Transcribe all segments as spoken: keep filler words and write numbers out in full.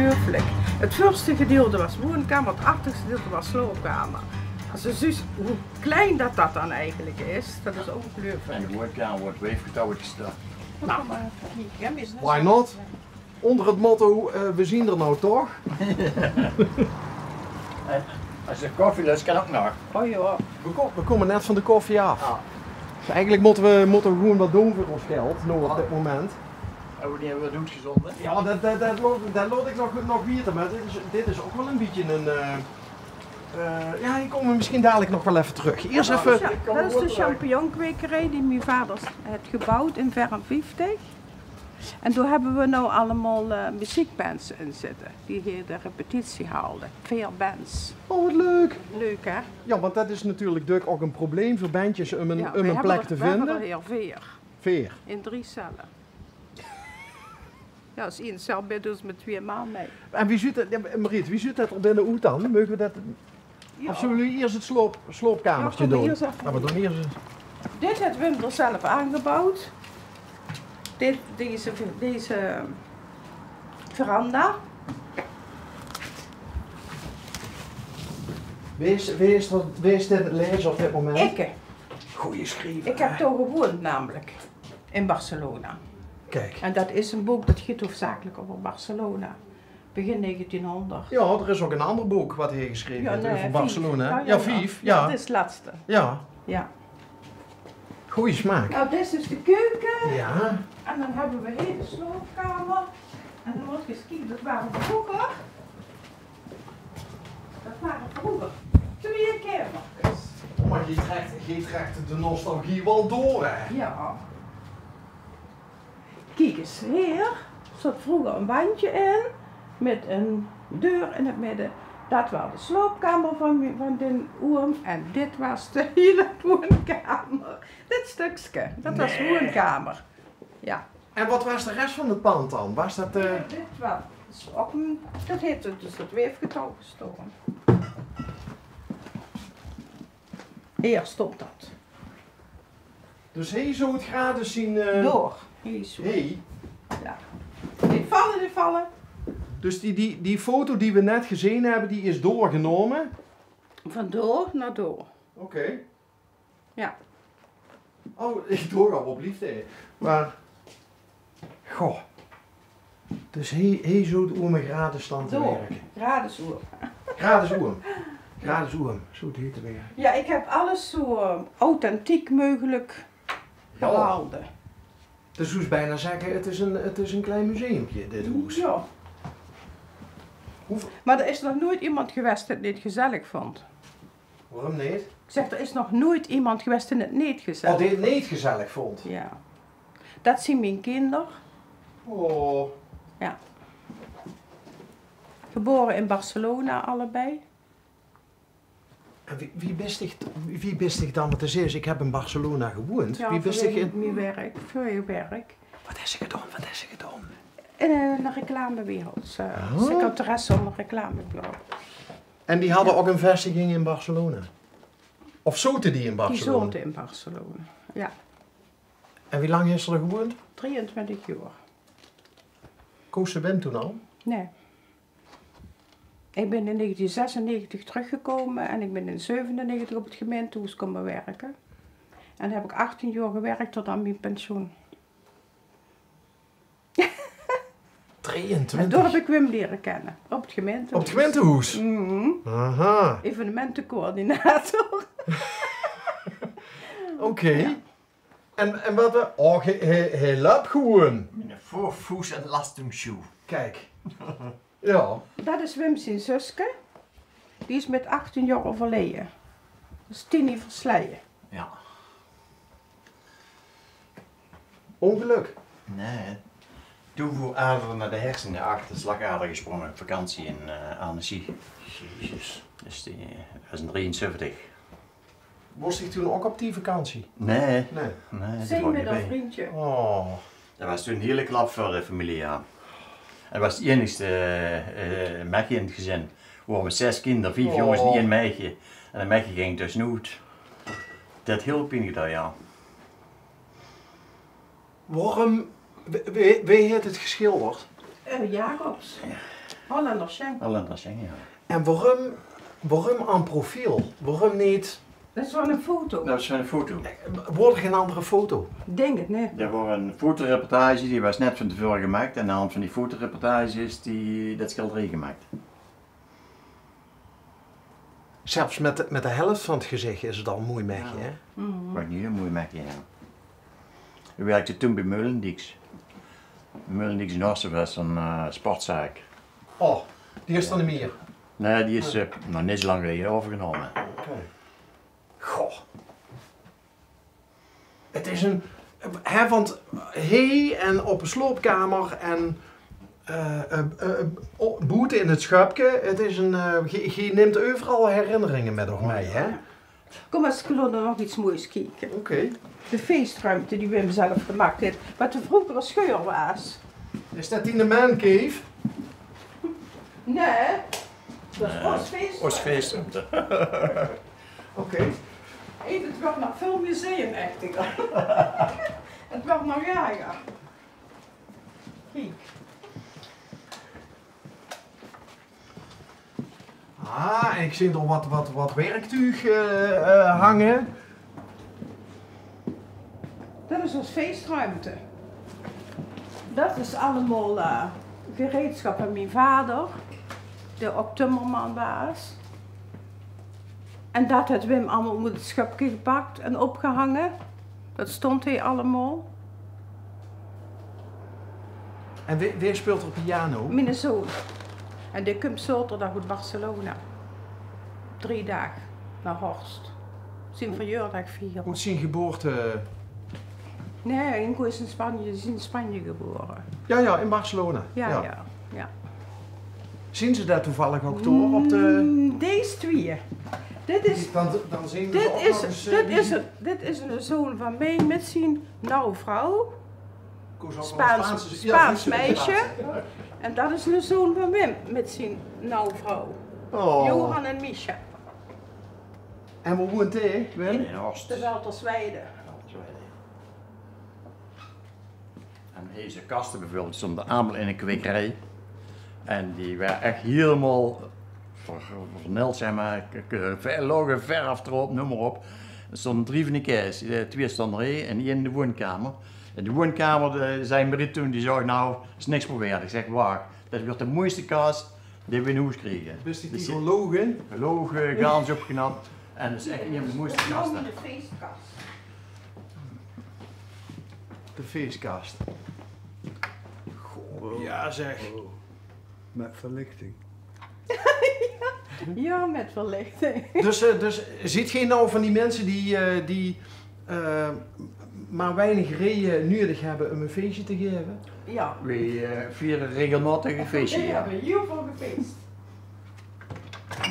Ongeluifelik. Het veurste gedeilte waas woonkamer, het achterste gedeilte waas slaopkamer. Es se zuus wie klein det det dan eigelik is, det is ongeluifelik. En de woonkamer woort weefgetouwtjes dao. Why not? Onder het motto, eh, we zien er nou toch. En es se koffie lust, kan ouch nog. O jao. We ko-, we kómme net van de koffie aaf. Ah. Dus eigelik mótte we, mótte we gewoen wat doon veur ós geld, noe op dit moment. En wanneer we dat oetgezonde? Jao, dat, dat, dat laot, dat laot ik nog, nog weite, mer dit is, dit is ouch waal ein bietje ein, eh, eh, jao, hie kómme we mesjien dalik nog waal effe trök. Iers effe. Jao, dat is de champignonkwekerij die mien vader haet geboewd in veerenvieftig. En dao höbbe we noe allemaol, eh, meziekbands in zitte, die hie de repetitie halde. Veer bands. Oh, wat leuk. Leuk, hè? Jao, want dat is natuurlik dök ouch ein probleem veur bandjes um ein, um ein plek te vinde. Jao, we höbbe d'r, we höbbe d'r hie veer. Veer? In drie celle. Jao, es ein cel bit, dus mit twieë man, nae. En wie zuut dat, jao, Mariet, wie zuut dat d'r binne oet dan? Meuge we dat Jao. Of zulle we iers het slaop-, slaopkamertje doon? Jao, we doon iers het. Dit haet Wim d'r zelf aangebouwd. Dit, deze, deze veranda. Wae is, wae is d'r, wae is d'r aan het laeze op dit moment? Ikke. Goeie sjriever, hè? Ik heb dao gewoeënd, namelik. In Barcelona. Kiek. En dat is ein book dat geit hoofdzakelik euver Barcelona. Begin negentienhonderd. Jao, d'r is ouch ein ander book wat hae gesjreve haet euver Barcelona. Jao, Vief. Jao, dat is het letste. Jao. Goeie smaak. Nou, dit is dus de keuke. Jao. En dan höbbe we hie de slaopkamer. En dan mót ge ens kieke, dat ware vreuger Dat ware vreuger twieë kamerkes. Oh, mer geej trekt, geej trekt de nostalgie waal door, hè? Jao. Kiek ens, hie zoot vreuger ein wandje in, mit ein deur in het midde. Dat waas de slaopkamer van, van d'n oom en dit waas de hiele woonkamer. Dit stökske, dat waas woonkamer. Jao. En wat waas de res van het pand dan? Waas dat, eh, Dit waas ouch ein, dat haet dus het weefgetouw gestaon. Hie stóng dat. Dus hie zoot Gradus zien, eh, door. Hie zoot. Hie. Jao. Die valle, die valle. Dus die, die, die foto die we net gezeen höbbe, die is doorgenómme? Van door nao door. Oké. Jao. Oh, ik doog al op liefde. Mer, goh. Dus hie, hie zoot ome Gradus dan te werke. Gradus oom. Gradus oom. Gradus oom, zoot hie te werke. Jao, ik heb alles zoe, eh, authentiek meugelik gehalde. Dus doe zous bijna zegge, het is ein, het is ein klein museumpje, dit hoes. Jao. Mer d'r is nog noeit iemand gewaes die het neet gezellig vónd. Waorum neet? Ik zeg, d'r is nog noeit iemand gewaes die het neet gezellig vónd. Oh, die het neet gezellig vónd? Jao. Dat zien mien kinder. Oh. Jao. Gebaore in Barcelona, allebei. En wie, wie bis dich, wie bis dich dan, want doe zaes, ik heb in Barcelona gewoeënd. Jao, wie bis dich in mien werk, veur mien werk. Wat hes se gedaon, wat hes se gedaon? In de reclamewereld, eh, secretaresse van ein reclamebureau. En die hadde ouch ein vestiging in Barcelona? Of zote die in Barcelona? Die zote in Barcelona, jao. En wie lang hes se d'r gewoeënd? Drieëntwintig jaor. Koos se Wim toen al? Nae. Ik bin in negentien zesennegentig trökgekómme en ik bin in zevenennegentig op het gemeintehoes kómme werke. En dao heb ik achttien jaor gewerk tot aan mien pensioen. Drieëntwintig? En dao heb ik Wim liere kenne. Op het gemeintehoes. Op het gemeintehoes? Mhm. Aha. Evenementecoördinator. Oké. Jao. En, en wat we, oh, hae, hae, hae löp gewoeën. Mit ein foorfoes en lastungsjoe. Kiek. Jao. Dat is Wim zien zuske. Die is mit achttien jaor euverleje. Dat is tien jaor versleje. Jao. Ongeluk? Nae. Toevoerader naar de hersenen, achter slagader gesprongen op vakantie in, eh, Annecy. Jezus. Dus die, eh, dat is in drieënzeventig. Waas ik toen ouch op die vakantie? Nae. Nae. Nae, dat waas ik neet bie. Vrundje. Oh. Dat waas toen ein hiele klap veur de femilie, jao. En dat waas het einigste, eh, eh, mekske in het gezin. We wore mit zes kinder, vief jónges en ein meidje. En dat mekske ging tusjenoet. Dat haet hiel pien gedaon, jao. Waorum, wae, wae, wae haet het gesjilderd? Eh, Jacobs. Jao. Hollander Sjeng. Hollander Sjeng, ja. En waorum, waorum en profiel? Waorum neet? Det is waal ein foto. Det is waal ein foto. Waor d'r gein anger foto? Dink 't neet. D'r waor ein fotoreportage, die waas net van te veure gemaak. En aan de hand van die fotoreportage is die, det sjilderie gemaak. Zelfs met, met de helft van 't gezicht is 't al mooi mekkie, hè? Waas 'n hiel mooi mekkie, ja. Hae werkde toen bie Meulendieks. Meulendieks in Horst waas 'n, eh, sportzaak. Oh, die is d'r neet mier? Nae, die is, eh, nog neet zo lang geleje euvergenómme. Oké. Goh. 't Is ein, hè, want hie en op de slaopkamer en, eh, eh, eh, o-, boete in 't sjöpke, 't is ein, eh, geej, geej nimt euveral herinneringe mit uch mei, hè? Kóm, ins, kónne v'r nog get moois kieke. Oké. De feestruimte die Wim zelf gemaak haet, wat de vreuger scheur waas. Is det die de mancave? Nae, det is ós feestruimte. Ós feestruimte. Oké. Hey, 't wuuert nog väöl museumechtiger. 't Wuuert nog erger. Kiek. Ah, en ich zeen d'r wat, wat, wat werktuug, eh, eh, hange. Det is ós feestruimte. Det is allemaol, eh, gereedschap van miene vader, dae ouch timmerman waas. En det haet Wim allemaol oet 't sjöpke gepak en opgehange. Det stóng hie allemaol. En wae, wae speelt d'r piano? Miene zoon. En dae kump zaoterdag oet Barcelona. Drie daag nao Horst. Zien verjaordaag viere. Oet zien geboorte? Nae, Ingo is in Spanje, is in Spanje gebore. Ja, ja, in Barcelona. Ja, ja, ja. Zien ze det toevallig ouch door op de... Mm, dees twieë. Dit is, dan, dan zien we dit is, dit is, dit is eine zoon van mich mit zien nauw vrouw. Spaans, Spaans meisje. En det is eine zoon van Wim mit zien nauw vrouw. Oh. Johan en Misha. En wo woent hae, Wim? In Horst. De Weltersweide. En deze kaste bieveurbeeld stónge allemaol in ein kwekerij. En die ware ech hielemaol ver-, verneld, zeg maar. K-, k-, ver-, loge ver achterop, neum maar op. D'r stónge drie van die kaste, eh, twieë stónge d'r hie en ein in de woonkamer. In de woonkamer, de, zag Mariet toen, die zag: "Nou, is niks verweerd." Ich zeg: "Wach, det wuuert de mooiste kas die we in hoes kriege." Dus die, die loge? Loge, gans opknap. En det is ech ein van de mooiste kaste. De feeskas. De feeskas. Goh, ja, zeg. Met verlichting. Ja, ja, met verlichting. Dus, eh, dus ziet geej nou van die minse die, eh, die, eh, maar weinig reden nudig hebbe um ein feesje te gaeve? Ja. Weej, eh, viere regelmaotig ein feesje, ja. Weej hebbe hiel väöl gefees.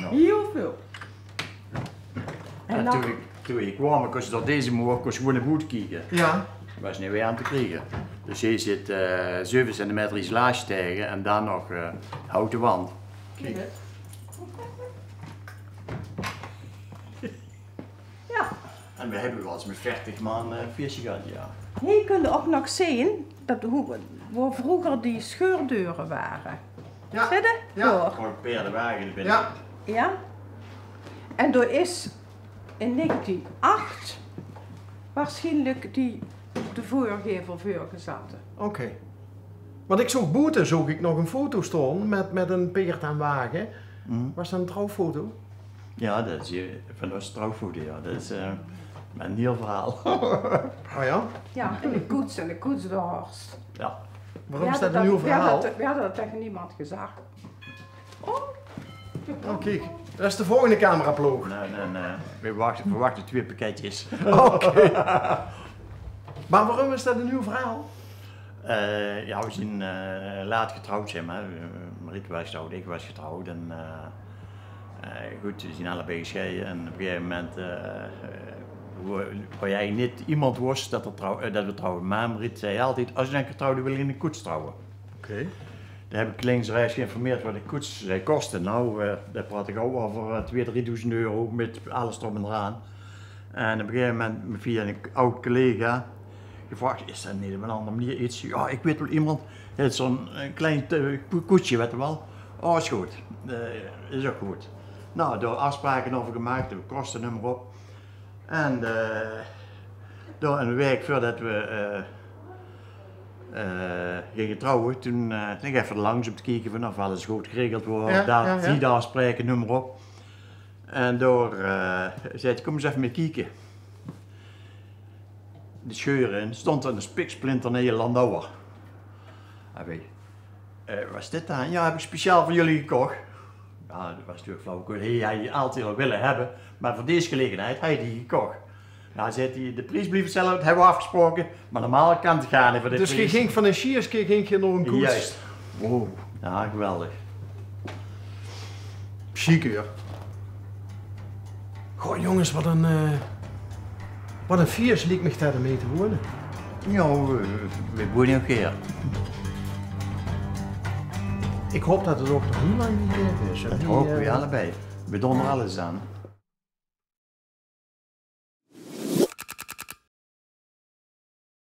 Hiel väöl. En toen ich, toen ich kwaam, kós ich door deze moer, kós ich gewoen nao boete kieke. Ja. Waas neet weer aan te kriege. Dus hie zit, eh, zeve centimeter isolage taege en dan nog, eh, houte wand. Kiek. Ja. En we hebbe waal ins mit veertig man, eh, feesje gehad, ja. Hie kónde ouch nog zeen det, wo, wo vreuger die scheurdeure ware. Ja. Zit 'r? Ja. Dao. Gewoon paerdewage, de binne. Ja. Ja. En dao is in negentien acht waarsjienlik die, de veurgevel veurgezatte. Oké. Want ich zoog boete, zoog ich nog ein foto staon mit, mit ein paerd en wage. Waas det ein trouwfoto? Ja, det is hie van ós trouwfoto, ja. Det is, eh, ein hiel verhaol. Oh ja? Ja, in de koets, in de koets door Horst. Ja. Waorum is det ein hiel verhaol? We hadde det, we hadde det taege niemand gezag. Oh. Oh, kiek. Det is de volgende cameraploog. Nae, nae, nae. We wachte, we wachte twieë pakketjes. Oké. Maar waorum is det ein hiel verhaol? Eh, ja, we zien, eh, laat getrouwd, zeg maar. Eh, Mariet waas getrouwd, ich waas getrouwd. En, eh, eh, good, we zien allebei gescheie. En op ein gegaeve moment, eh, eh, wo-, wou ich eigelik neet iemand wis det er trouw-, eh, det we trouwe. Maar Mariet zag altied: "As ich dan getrouwd bön, wil ich in ein koets trouwe." Oké. Dao heb ich links en rechts geïnformeerd wat ein koets zoj koste. Nou, eh, dao praot ich gauw euver, eh, twieë, driedoezend euro mit alles d'rop en d'raan. En op ein gegaeve moment via ein aod collega gevraog: "Is det neet op ein anger meneer get?" "Ja, ich weit waal iemand, hae haet zoe'n, eh, klein, eh, ko-, koetsje, weit ge waal." Oh, is good. Eh, is ouch good. Nou, dao aafspraoke euver gemaak, de koste, neum mer op. En eh, dao ein waek veurdet v'r eh, eh, ginge trouwe, toen eh, ging ich effe langs óm te kieke of alles good geregeld waor. Jao, jao, jao. Die aafspraoke, neum mer op. En dao eh, zag 'r: "Kóm ins effe mit kieke." De scheur in, stóng d'r eine spiksplinternuie Landauer. Hae zag: "Eh, waat is dit dan?" "Jao, höb ich speciaal veur uch gekoch." Jao, det waas natuurlik flauwekul. Hae haw 'm altied al wille höbbe, mer veur dees gelegenheid haw hae dae gekoch. Jao, zag 'r, de pries blief 'tzelfde, det höbbe v'r aafgesproke, mer normaal kan 't gaar neet veur de pries. Dus geer gingt van ein sjierske gingt geer nao ein koets. Juist. Wow. Jao, geweldig. Sjiek, huur. Goh, jónges, waat ein, eh, waat ein fieës liek mich det óm hie te wone. Jao, eh, v'r wone ouch hie. Ich haop det 't ouch nog hiel lang gegaeve is. Det haope v'r allebei. V'r doon d'r alles aan.